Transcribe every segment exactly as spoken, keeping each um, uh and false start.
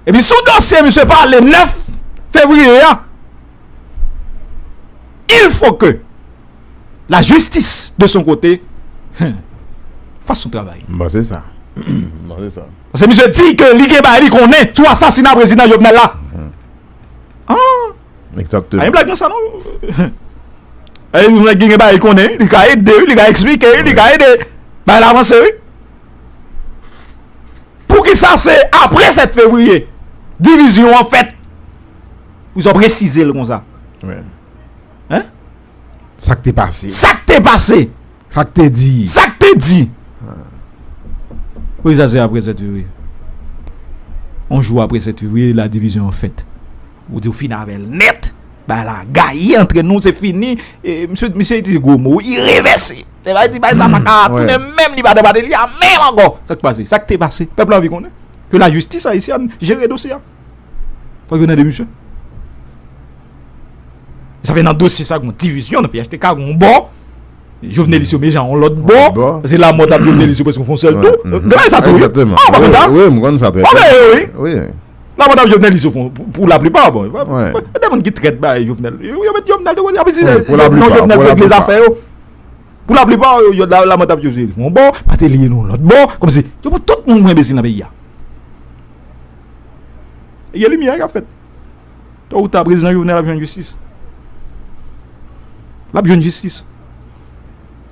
Epi sou dosye misye pale nèf fevriye a, il faut que la justice de son côté fasse son travail. Bon, se sa. Bon, se sa. Paske misye di ke li gen bagay li konnen sou asasina prezidan Jovenel la. Ah, Egzakteman. Pa gen blag nan sa non. E yon nèg ki gen bagay li konnen, li ka ede, li ka eksplike, li ka ede. Bagay la avanse wi. Poukisa se apre sèt fevriye divizyon an fèt? Pou sa presize l konsa. Wi. Hein? Sa k te pase. Sa k te pase? Sa k te di. Sa k te di? Wi, sa se apre sèt fevriye. On jou apre sèt fevriye, la divizyon an fèt. Ou di ou fin avè l nèt. Bagay la gaye antre nou, se fini. E, misye, misye itilize gwo mo, irevèsib. Se pa di bagay sa pa ka tounen menm, li pa nan bateli a menm ankò. Sa k pase? Sa k te pase? Pèp la anvi konnen. Ke lajistis ayisyèn jere dosye a. Fòk yo nan demisyon. Sa fè nan dosye sa gon divizyon nan P H T K, gon bò. Jovenelis yo mejan yon lòt bò. Bò. Se Lamò t ap Jovenelis yo prèske fon sèl tou. Gen bagay sa tou wi. Egzakteman. Ah, ou pa konn sa? Wi, m konn sa trè Ok, byen. Wi. Wi. Lamò t ap Jovenelis yo fon pou, pou laplipa, bon. Wi. Gen de moun ki trèt bay Jovenel. Yo, yo met Jovenel de kote, ap di Wi, pou non, laplipa, Jovenel pou regle laplipa. Zafè yo. Pou laplipa, yo, yo, la, Lamò t ap Jovenelis fon bò, Martelly yon lòt bò. Kòmsi, yo pou tout moun pou enbesil nan peyi a. E gen limyè k ap fèt. Tò ou ta, prezidan Jovenel ap jwenn jistis. L ap jwenn jistis.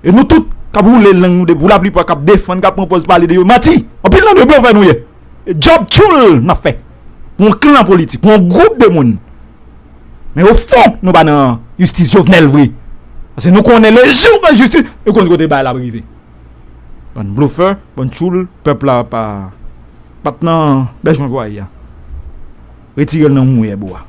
E nou tout k ap woule lang nou de pou laplipa k ap defann, k ap pran pòz pale de yo, manti. Anpil nan nou blofè nou ye. E djòb tchoul n ap fè. Pou yon klan politik, pou yon gwoup de moun. Men ofon, nou pa nan jistis Jovenel vre. Paske nou konnen lejou gen jistis, nou konn kote bagay la ap rive. Bann blofè, bann tchoul, pèp la pa, pa t nan bèj mwen vwayi a. Retire l nan mouyè bwa.